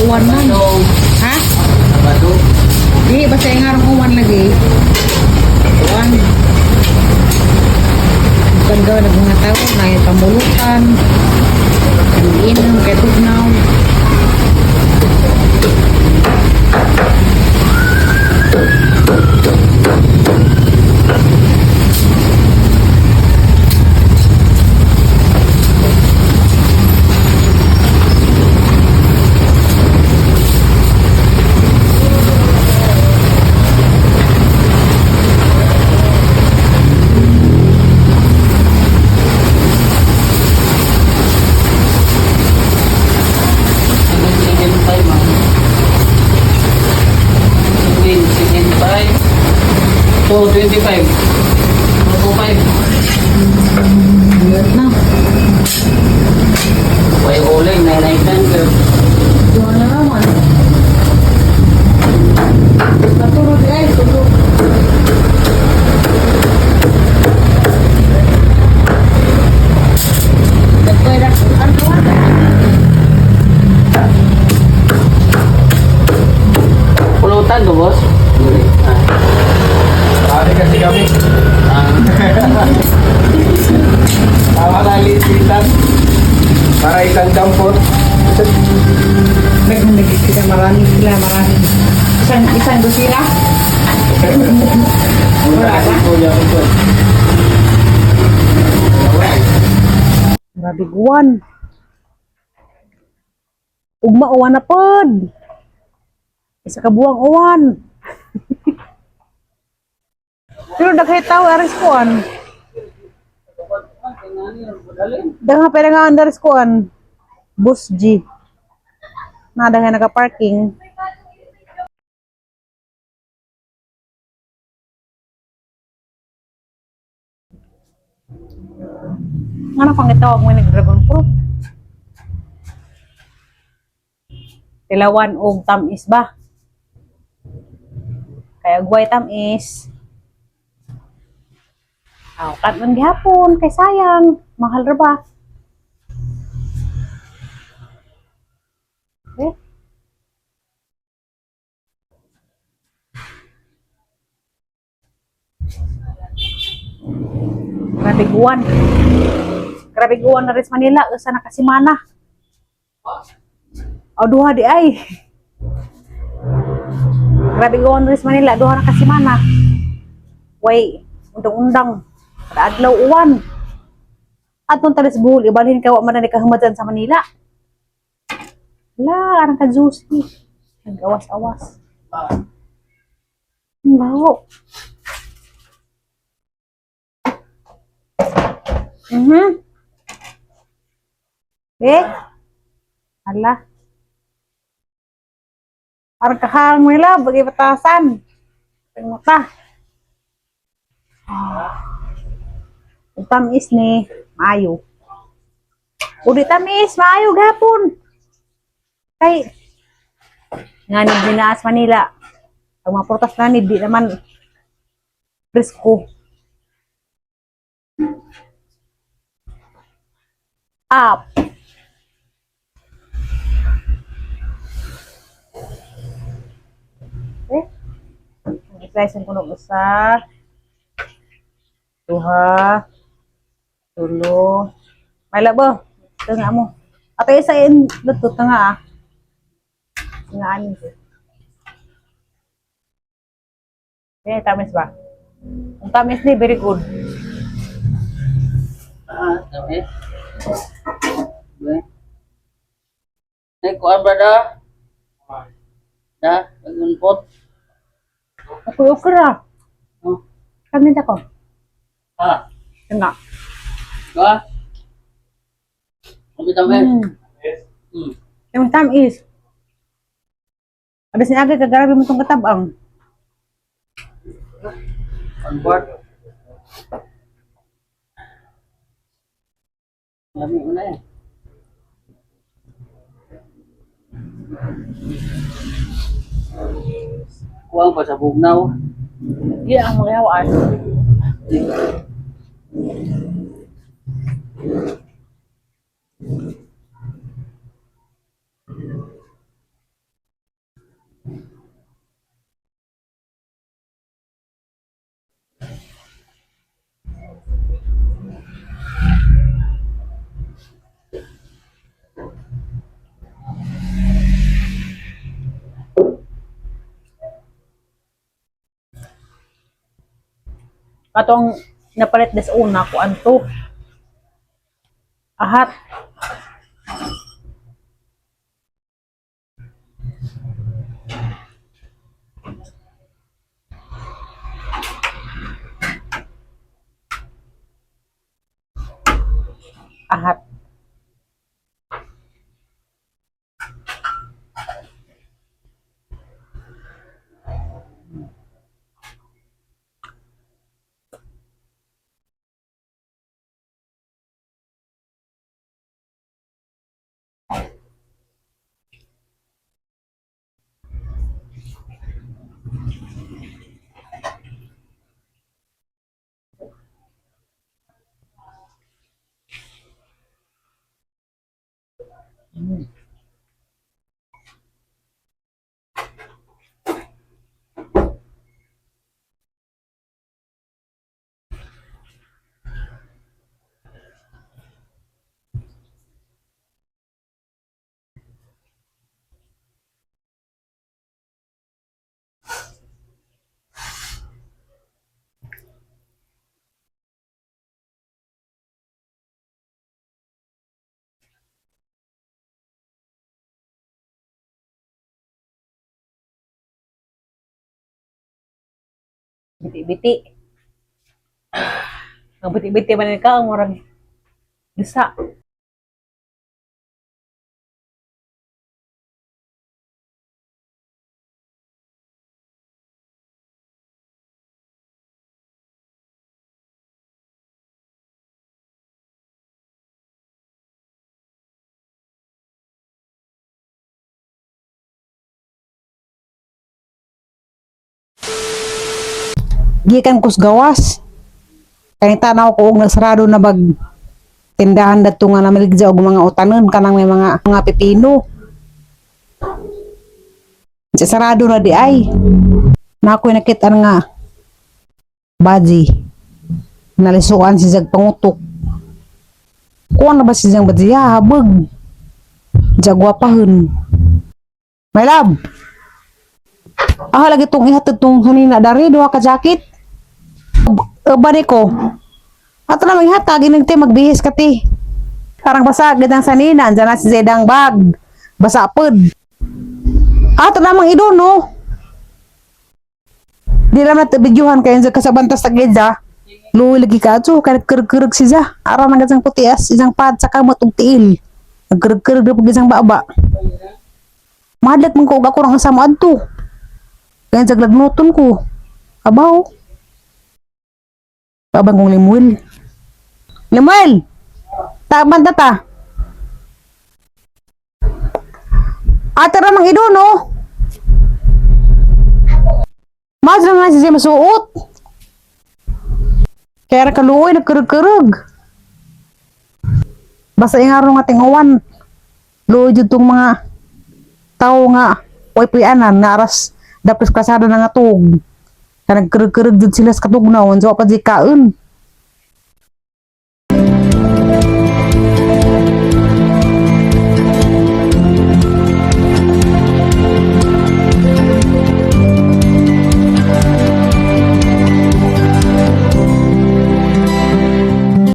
Uwan man. Ha? Sabado. Di, basta yung arang uwan lagi. Uwan. Bukan gawa ng mga tao na yung pamulutan. Kaniinom, kay tugnaw. 7, 7, 5, ma'am. 7, 7, 5. 2, 25. 2, 5. Ayun na. Way uling, 9, 9, 10. Doon na naman. Natulog ay, tulog. Pulutan to, boss? Ah. Marami kasi kami. Ah. Tama na lititan. Para isang dampot. Nagmamigit kita, marami sila, marami. Isang dosina? Wala kasi kuya ko to. Grabe guwan. Ugma uwan na pod. Isa ka buwang uwan. Pero daghay tao aris kuan. Daghan pa nga andaris kuan. Bus G. Na daghay naka-parking. Ano pang itawag mo ng dragon fruit? Tilawan og tamis ba? Kaya guway tamis. Aw, kat man gihapon kay sayang, mahal ra ba? Eh? Grabe guwan. Grabe guwan na rin sa Manila, usa na kasimana. O duha di ay. Grabe guwan na rin sa Manila, duha na kasimana. Way, undang-undang. Kada adlaw uwan. Atong talis buhol, ibalhin ka wa man na ni kahumadyan sa Manila. La, arang ka juicy. Nag-awas-awas. Ang baho. Eh? Ala. Arang kahang mo nila, bagay batasan. Pagmata. Ah. Ug tamis ni, maayo. Udi tamis, maayo gapon. Kay, nga ni Binaas Manila. Ang mga prutas na ni, di naman presko. Up. Eh? Slice ang kuno usa. Duha. Tulo. May labo. Ito nga mo. Ato isa in luto ta nga ah. Nga anin ko. Eh, tamis ba? Ang tamis ni very good. Ah, okay. Okay. Eh, kuan ba da? Da, pagunpot. Ako okra. Oh. Kami ta ko. Ah, Ito nga. ba? Ang tamis. Yes. Yung tamis. Abis ni aga kagarabi mo itong katabang. On board. Lami una eh. Kuwang pa sa bugnaw. Hindi ang mga hawaan. Atong napalit des una ko anto. Ahat. Ahat. Biti-biti. Ang biti-biti man ka ang murag gisa. Gikan kus gawas. Kay tanaw ko og nagsarado na bag tindahan dadto nga namaligya og mga utanon kanang may mga pipino. Sa sarado na di ay. Na ako'y nakita nga baji. Nalisuan si Jag pangutok. Kuha na ba si Jang baji? Ah, habag. Jagwapahon. My love. Ah, lagi tong ihatid tong hanina dari duha ka jacket. Bani ko. Ato na maghatag ining te magbihis ka ti. Parang basa gid ang sanina, andyan na si Zedang bag. Basa pod. Ato namang idono. Di lang nato videohan kay sa kasabantas sa gidya. Luwi lagi ka ato kay nagkereg-kereg si Za. Ara na gid puti as isang pad sa kamot ug tiil. Nagkereg-kereg na pug isang baba. Madlat man ko og ako rang asa mo adto. Kaya sa lagnuton ko. Abaw. Babang kong Limuel. Limuel! Taban ta ta. Ate ramang idono. Mas naman siya masuot. Kaya ra kaluoy nagkurug-kurug. Basta ingaro nga tinguan. Luoy jud tong mga tao nga way puyanan nga aras dapos kasada na nga tug. Kaya nagkurug-kurug jud sila sa katugnaw unsa pa di kaon.